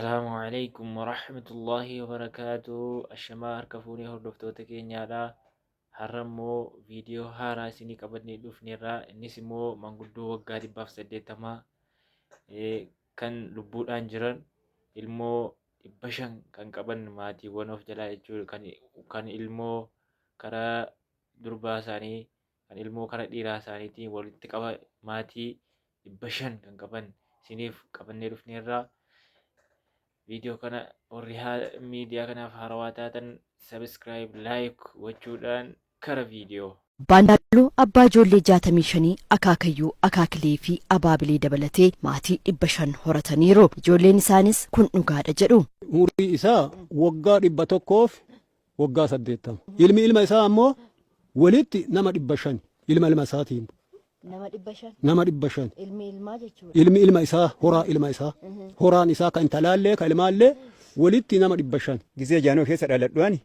Assalaamu alaikum warahmatullahi wabarakaatu. Ashamaa harka fuunee hordoftoota keenyaadha. Har'a immoo viidiyoo haaraa isinii qabannee dhufneerra. Innis immoo manguddoo waggaa 180 kan lubbuudhaan jiran ilmoo 500 kan qaban maatiiwwan of jalaa jechuudha. Kan ilmoo karaa durbaa isaanii kan ilmoo karaa dhiiraa isaaniitiin walitti qaba maatii 500 kan qaban isiniif qabannee dhufneerra. Viidiyoo kana warri miidiyaa kanaaf haarawaa taatan subscribe, like gochuudhaan kara viidiyoo. Abbaan Daalluu abbaa ijoollee 65, akaakayyuu, akaakilee fi abaabilee dabalatee maatii 500 horataniiru. Ijoolleen isaanis kun dhugaadha jedhu. Umurii isaa waggaa 180. Ilmi ilma isaa ammoo walitti nama 500 ilma ilma isaatiin. Nama 500. Nama 500. Ilmi ilmaa jechuudha. Ilmi ilma isaa, horaa ilma isaa, horaan isaa ka intalaallee ka ilmaallee walitti nama 500. Gisee jaanoo keessa dhaladhu ani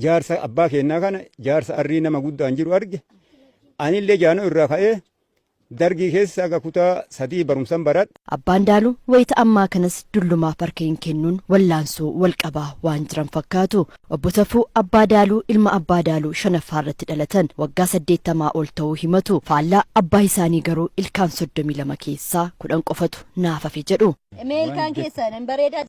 jaarsa abbaa keennaa kana jaarsa arrii nama guddaan jiru arge. Anillee jaanoo irraa ka'ee dargii keessa aga kutaa 3 barumsan baradhe. Abbaan Daaluu wayita ammaa kanas dullumaaf harka hin kennuun wallaansoo wal qabaa waan jiran fakkaatu. Obbo Tafuu Abbaa Daaluu ilma Abbaa Daaluu shanaffaa irratti dhalatan waggaa 80 ol ta'uu himatu. Faallaa abbaa isaanii garuu ilkaan 32 keessaa 10 qofatu naaf hafe jedhu. Mee ilkaan keessan hin bareedaa.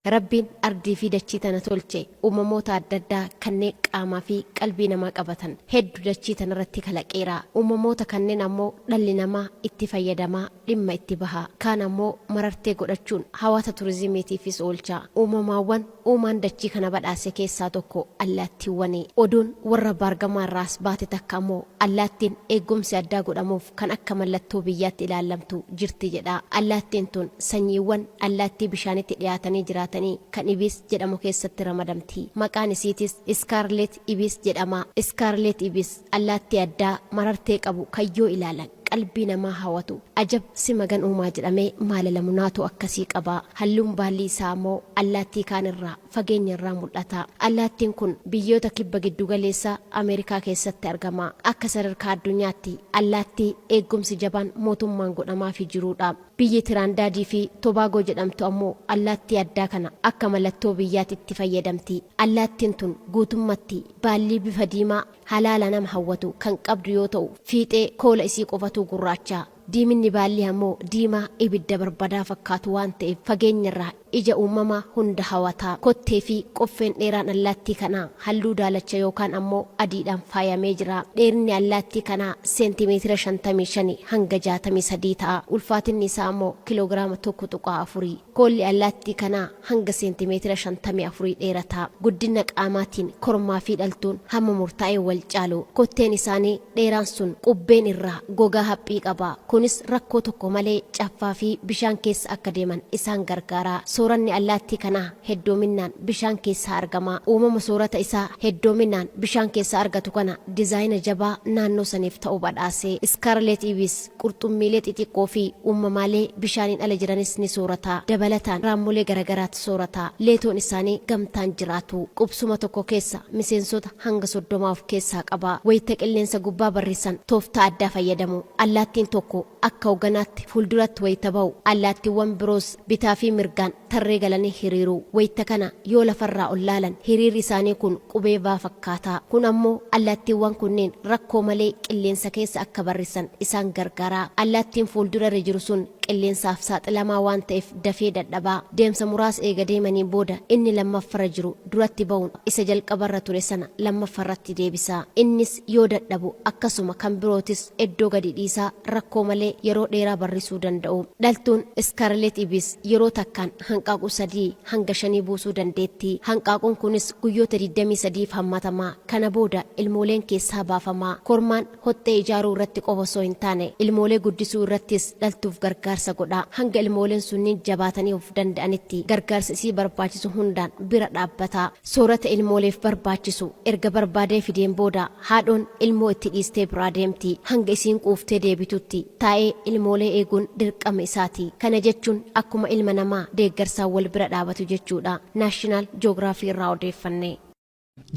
Rabbiin ardii fi dachii tana tolche, uumamoota adda addaa kanneen qaamaa fi qalbii namaa qabatan heddu dachii tanarratti kalaqeera. Uumamoota kanneen ammoo dhalli namaa itti fayyadamaa dhimma itti baha. Kaan ammoo marartee godhachuun hawata turizimiitiifis oolcha. Uumamaawwan uumaan dachii kana badhaase keessaa tokko allaattiiwwani. Oduun warra baargamaa irraa as baate takka ammoo allaattiin eeggumsi addaa godhamuuf kan akka mallattoo biyyaatti ilaallamtu jirti jedha. Allaattiin tun sanyiiwwan allaattii bishaanitti dhiyaatanii jiraatanii kan Ibis jedhamu keessatti ramadamti. Maqaan isiitis Scarlet Ibis jedhama. Scarlet Ibis allaattii addaa marartee qabu kan yoo ilaalan qalbii namaa hawatu. Ajab si magan uumaa jedhamee maalalamu naatoo akkasii qaba. Halluun baallii isaa ammoo allaattii kaan irraa fageenya irraa mul'ata. Allaattiin kun biyyoota kibba giddugaleessa Ameerikaa keessatti argama. Akka sadarkaa addunyaatti allaattii eeggumsi jabaan mootummaan godhamaafii jiruudha. Biyyi Tiraandaadii fi Tobaagoo jedhamtu ammoo allaattii addaa kana akka mallattoo biyyaatti itti fayyadamti. Allaattiin tun guutummatti baallii bifa diimaa halaala nama hawwatu kan qabdu yoo ta'u, fiixee koola isii qofatuu gurraacha. Diiminni baallii ammoo diimaa ibidda barbadaa fakkaatu waan ta'eef fageenyarraa ija uumamaa hunda hawata. Kottee fi qoffeen dheeraan allaattii kanaa halluu daalacha yookaan ammoo adiidhaan faayamee jira. Dheerinni allaattii kanaa seentimeetira 55 hanga 63 ta'a. Ulfaatinni isaa ammoo kiloogiraama 1.4. Koolli allaattii kanaa hanga seentimeetira 54 dheerata. Guddina qaamaatiin kormaa fi dhaltuun hamma murtaa'een wal caalu. Kotteen isaanii dheeraan sun qubbeen irraa gogaa haphii qaba. Kunis rakkoo tokko malee caffaa fi bishaan keessa akka deeman isaan gargaara. Sooranni allaattii kanaa heddoominnaan bishaan keessaa argama. Uumama soorata isaa heddoominaan bishaan keessaa argatu kana dizaayina jabaa naannoo saniif ta'u badhaase. Scarlet Ibis qurxummiilee xixiqqoo fi uumamaalee bishaaniin ala jiranis ni soorata. Dabalataan raammolee garagaraat soorata. Leetoon isaanii gamtaan jiraatu. Qubsuma tokko keessa miseensota hanga 30 of keessaa qaba. Wayita qilleensa gubbaa barrisan tooftaa addaa fayyadamu. Allaattiin tokko akka hogganaatti fuulduratti wayita bahu, allaattiiwwan biroos bitaa fi mirgaan tarree galanii hiriiru. Wayita kana yoo lafarraa ol laalan hiriirri isaanii kun qubee V fakkaata. Kun ammoo allaattiiwwan kunneen rakkoo malee qilleensa keessa akka barrisan isaan gargaara. Allaattiin fuuldura irra jiru sun qilleensaaf saaxilamaa waan ta'eef dafee dadhaba. Deemsa muraasa eega deemaniin booda inni lammaffarra jiru duratti ba'uun isa jalqabarra ture sana lammaffarratti deebisa. Innis yoo dadhabu akkasuma kan birootis iddoo gadi dhiisaa rakkoo malee yeroo dheeraa barrisuu danda'u. Dhaltuun Scarlet Ibis yeroo takkaan hanqaaquu 3 hanga 5 buusuu dandeetti. Hanqaaquun kunis guyyoota 23f hammatama. Kana booda ilmooleen keessaa baafama. Kormaan hoxxee ijaaruu irratti qofa osoo hin taane ilmoolee guddisuu irrattis dhaltuuf gargaarsa godha. Hanga ilmooleen sunniin jabaatanii of danda'anitti gargaarsa isii barbaachisu hundaan bira dhaabbata. Soorata ilmooleef barbaachisu erga barbaadee fideen booda haadhoon ilmoo itti dhiistee biraa deemti. Hanga isiin quuftee deebitutti taa'ee ilmoolee eeguun dirqama isaati. Kana jechuun akkuma ilma namaa deeggarsaan wal bira dhaabatu jechuudha. Naashinaal Joogiraafii irraa odeeffanne.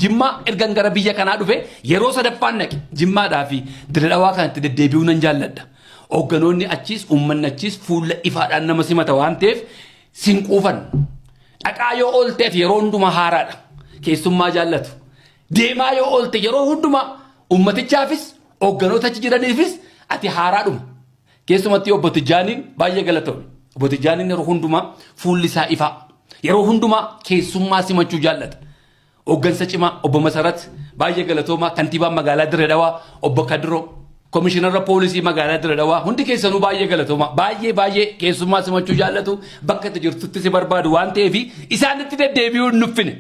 Jimmaa ergan gara biyya kanaa dhufe yeroo sadaffaan dhaqe. Jimmaadhaa fi Dirre Dhawaa kanatti deddeebi'uu nan jaalladha. Hoogganoonni achiis uummanni achiis fuula ifaadhaan nama simata waan ta'eef Sin quufan. Dhaqaa yoo oolte ati yeroo hundumaa haaraadha. Keessummaa jaallatu. Deemaa yoo oolte yeroo hundumaa ummatichaafis hoogganoota achi jiraniifis ati haaraadhuma. Keessumatti obbo Tijjaaniin baay'ee galatoomi. Obbo Tijjaaniin yeroo hundumaa fuulli isaa ifaa. Yeroo hundumaa keessummaa simachuu jaallata. Hooggansa cimaa obbo Masarat baay'ee galatoomaa kantiibaan magaalaa Dirree Dhawaa obbo Kadiroo komishinarra poolisii magaalaa Dirree Dhawaa hundi keessanuu baay'ee galatoomaa baay'ee baay'ee keessummaa simachuu jaallatu bakka itti jirtutti si barbaadu waan ta'eef isaanitti deddeebi'uu hin nuffine.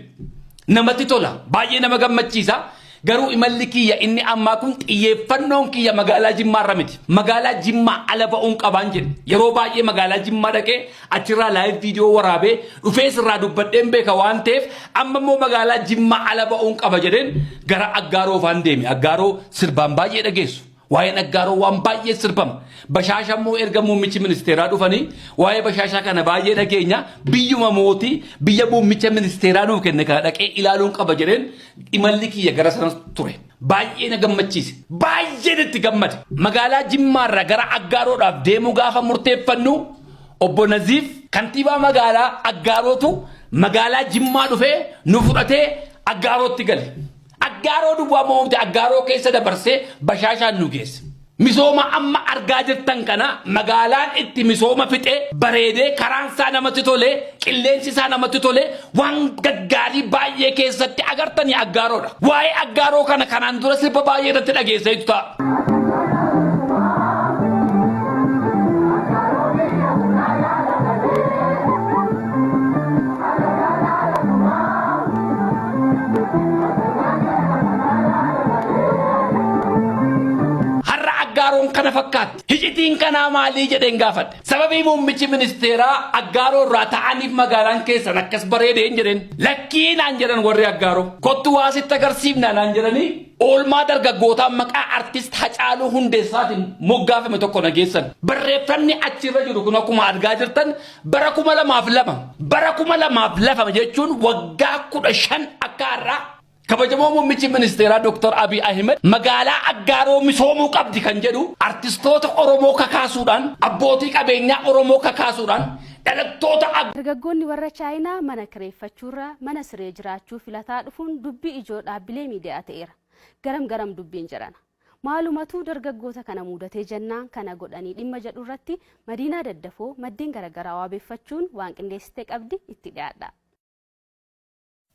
Namatti tola baay'ee nama gammachiisa. Garuu imalli kiyya inni ammaa kun xiyyeeffannoon kiyya magaalaa Jimmaa irra miti. Magaalaa Jimmaa ala ba'uun qabaan jedhe. Yeroo baay'ee magaalaa Jimmaa dhaqee achirraa live viidiyoo waraabee dhufee sirraa dubbadheen beeka waan ta'eef amma immoo magaalaa Jimmaa ala ba'uun qaba jedheen gara Aggaaroo faan deeme. Aggaaroo sirbaan baay'ee dhageessu. Waa'een Aggaaroo waan baay'ee sirbama. Bashaasha immoo erga muummichi ministeeraa dhufanii waa'ee bashaashaa kana baay'ee dhageenya. Biyyuma mootii biyya muummicha ministeeraa nuu kenne kana dhaqee ilaaluun qaba jedheen imalli kiyya gara sana ture. Baay'ee na gammachiise. Baay'een itti gammade. Magaalaa Jimmaarraa gara Aggaaroodhaaf deemuu gaafa murteeffannu obbo Naziif kantiibaa magaalaa Aggaarootu magaalaa Jimmaa dhufee nu fudhatee Aggaarootti gale. Aggaaroo duwwaa moomte Aggaaroo keessa dabarsee Bashaashaan nu geesse. Misooma amma argaa jirtan kana magaalaan itti misooma fixee bareedee karaan isaa namatti tolee qilleensi isaa namatti tolee waan gaggaarii baay'ee keessatti agartanii Aggaaroodha. Waa'ee Aggaaroo kana kanaan dura sirba baay'ee irratti dhageesseetu ta'a. Har'a Aggaaroon kana fakkaatti. Hicitiin kanaa maalii jedheen gaafadhe. Sababii muummichi ministeeraa Aggaaroo irraa ta'aniif magaalaan keessan akkas bareedeen jedheen. Lakkii naan jedhan warri Aggaaroo. Kottu waa sitti agarsiifna naan jedhanii oolmaa dargaggootaa maqaa artist Hacaaluu Hundeessaatiin moggaafame tokko na geessan. Barreeffamni achirra jiru kun akkuma argaa jirtan bara 2002 bara 2002 jechuun waggaa 15 akka har'aa kabajamoo muummichi ministeeraa Dr. Abiy Ahmed magaalaa Aggaaroo misoomuu qabdi kan jedhu artistoota Oromoo kakaasuudhaan abbootii qabeenyaa Oromoo kakaasuudhaan dhalattoota Dargaggoonni warra Chaayinaa mana kireeffachuurra mana siree jiraachuu filataa dhufuun dubbii ijoo dhaabbilee miidiyaa ta'eera. Garam garam dubbiin jarana? Maalumatu dargaggoota kana muudatee jennaan kana godhanii dhimma jedhurratti Madiinaa Daddafoo maddeen garagaraa wabeeffachuun waan qindeessite qabdi itti dhiyaadhaa.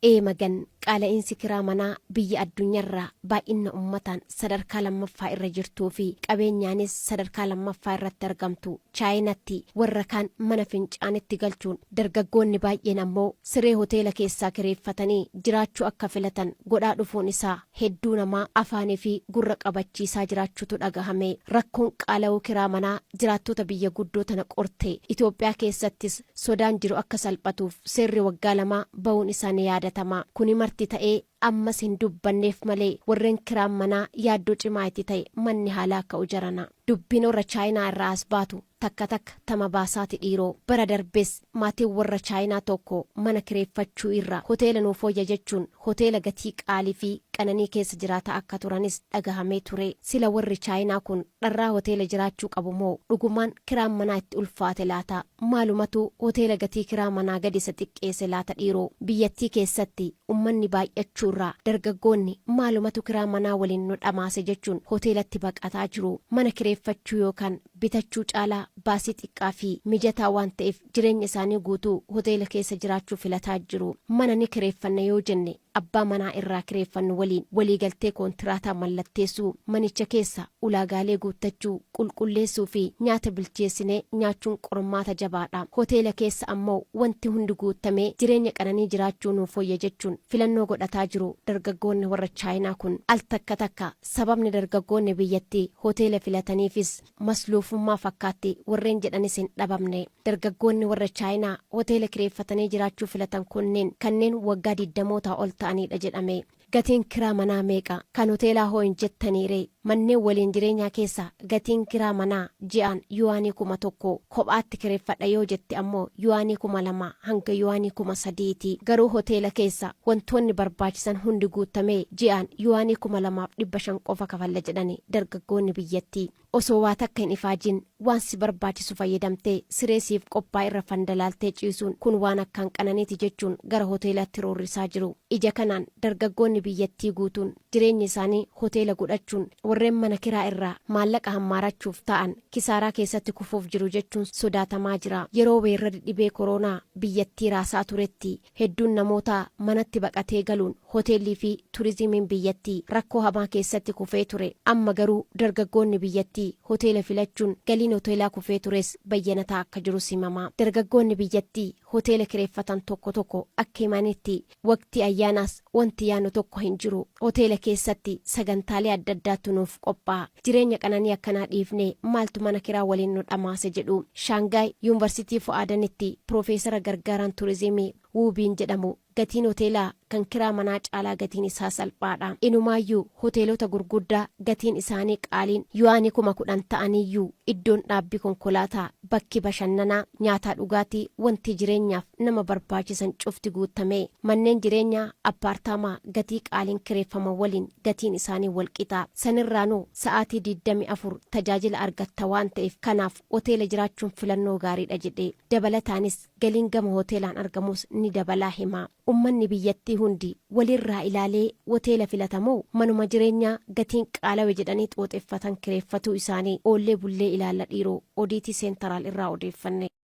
Ee magan, qaala'iinsi kiraa manaa biyya addunyarraa baay'inna ummataan sadarkaa lammaffaa irra jirtuu fi qabeenyaanis sadarkaa lammaffaa irratti argamtu Chaayinatti warra kaan mana fincaanitti galchuun dargaggoonni baay'een ammoo siree hoteela keessaa kireeffatanii jiraachuu akka filatan godhaa dhufuun isaa hedduu namaa afaanii fi gurra qabachiisaa jiraachuutu dhagahame. Rakkoon qaala'uu kiraa manaa jiraattota biyya guddoo tana qorte Itoophiyaa keessattis sodaan jiru akka salphatuuf seerri waggaa lamaa bahuun isaa ni yaadatama. Kuni marti ta'ee ammas hin dubbanneef malee warreen kiraan manaa yaaddoo cimaa itti ta'e manni haa laakka'u jarana. Dubbiin warra Chaayinaa irraa as baatu takka takka tama baasaati dhiiroo. Bara darbes maatiin warra Chaayinaa tokko mana kireeffachuu irra hoteela nuuf woyya jechuun hoteela gatii qaalii fi qananii keessa jiraataa akka turanis dhagahamee ture. Sila warri Chaayinaa kun dharraa hoteela jiraachuu qabu moo dhugumaan kiraan manaa itti ulfaate laata? Maalumatu hoteela gatii kiraa manaa gadi isa xiqqeesse laata dhiiroo? Biyyattii keessatti ummanni baay'achuu irraa dargaggoonni maalumatu kiraa manaa waliin nu dhamaase jechuun hoteelatti baqataa jiru. Mana kireeffachuu yookaan bitachuu caalaa baasii xiqqaa fi mijataa waan ta'eef jireenya isaanii guutuu hoteela keessa jiraachuu filataa jiru. Mana ni kireeffanna yoo jenne abbaa manaa irraa kireeffannu waliin waliigaltee koontiraataa mallatteessuu, manicha keessa ulaagaalee guuttachuu, qulqulleessuu fi nyaata bilcheessinee nyaachuun qormaata jabaadha. Hoteela keessa ammoo wanti hundi guuttamee jireenya qananii jiraachuu nuuf woyya jechuun filannoo godhataa jiru dargaggoonni warra Chaayinaa kun. Al takka takka sababni dargaggoonni biyyattii hoteela filataniifis masluufummaa fakkaatti warreen jedhanis hin dhabamne. Dargaggoonni warra Chaayinaa hoteela kireeffatanii jiraachuu filatan kunneen kanneen waggaa digdamootaa ol ta'aniidha jedhame. Gatiin kiraa manaa meeqa? Kan hoteelaa hoo hin jettaniiree? Manneen waliin jireenyaa keessa gatiin kiraa manaa ji'aan yuwaanii 1000, kophaatti kireeffadha yoo jette ammoo yuwaanii 2000 hanga yuwaanii 3000ti. Garuu hoteela keessa wantoonni barbaachisan hundi guuttamee ji'aan yuwaanii 2500 qofa kafalla jedhani dargaggoonni biyyattii. Osoo waa takka hin ifaajin waan si barbaachisu fayyadamtee siree siif qophaa'e irra fandalaaltee ciisuun kun waan akkaan qananiiti jechuun gara hoteelaatti roorrisaa jiru. Ija kanaan dargaggoonni biyyattii guutuun jireenya isaanii hoteela godhachuun warreen mana kiraa irraa maallaqa hammaarachuuf ta'an kisaaraa keessatti kufuuf jiru jechuun sodaatamaa jira. Yeroo weerarri dhibee koroonaa biyyattii raasaa turetti hedduun namootaa manatti baqatee galuun hoteellii fi turizimiin biyyattii rakkoo hamaa keessatti kufee ture. Amma garuu dargaggoonni biyyattii hoteela filachuun galiin hoteelaa kufee tures bayyanataa akka jirus himama. Dargaggoonni biyyattii hoteela kireeffatan tokko tokko akka himanitti waqtii ayyaanaas wanti yaannu tokko hin jiru. Hoteela keessatti sagantaalee adda addaatu nuuf qophaa'a. Jireenya qananii akkanaa dhiifnee maaltu mana kiraa waliin nu dhamaase jedhu. Shaangaay Yuunvarsiitii Fu'aadanitti Piroofeesara gargaaraan turizimii Wuubiin jedhamu gatiin hoteelaa kan kiraa manaa caalaa gatiin isaa salphaadha. Inumaayyuu hoteelota gurguddaa gatiin isaanii qaaliin yuwaanii 10,000 ta'aniyyuu iddoon dhaabbii konkolaataa, bakki bashannanaa, nyaataa dhugaatii wanti jireenyaaf nama barbaachisan cufti guuttamee manneen jireenyaa appaartaamaa gatii qaaliin kireeffaman waliin gatiin isaanii walqixa. Sanirraanuu sa'aatii 24 tajaajila argatta waan ta'eef kanaaf hoteela jiraachuun filannoo gaariidha jedhe. Dabalataanis galiin gama hoteelaan argamus ni dabalaa hima. Ummanni biyyattii hundi walirraa ilaalee hoteela filata moo manuma jireenyaa gatiin qaalawe jedhanii xooxeffatan kireeffatuu isaanii oollee bullee ilaalla dhiiroo Odiitii Seentaraal irraa odeeffanne.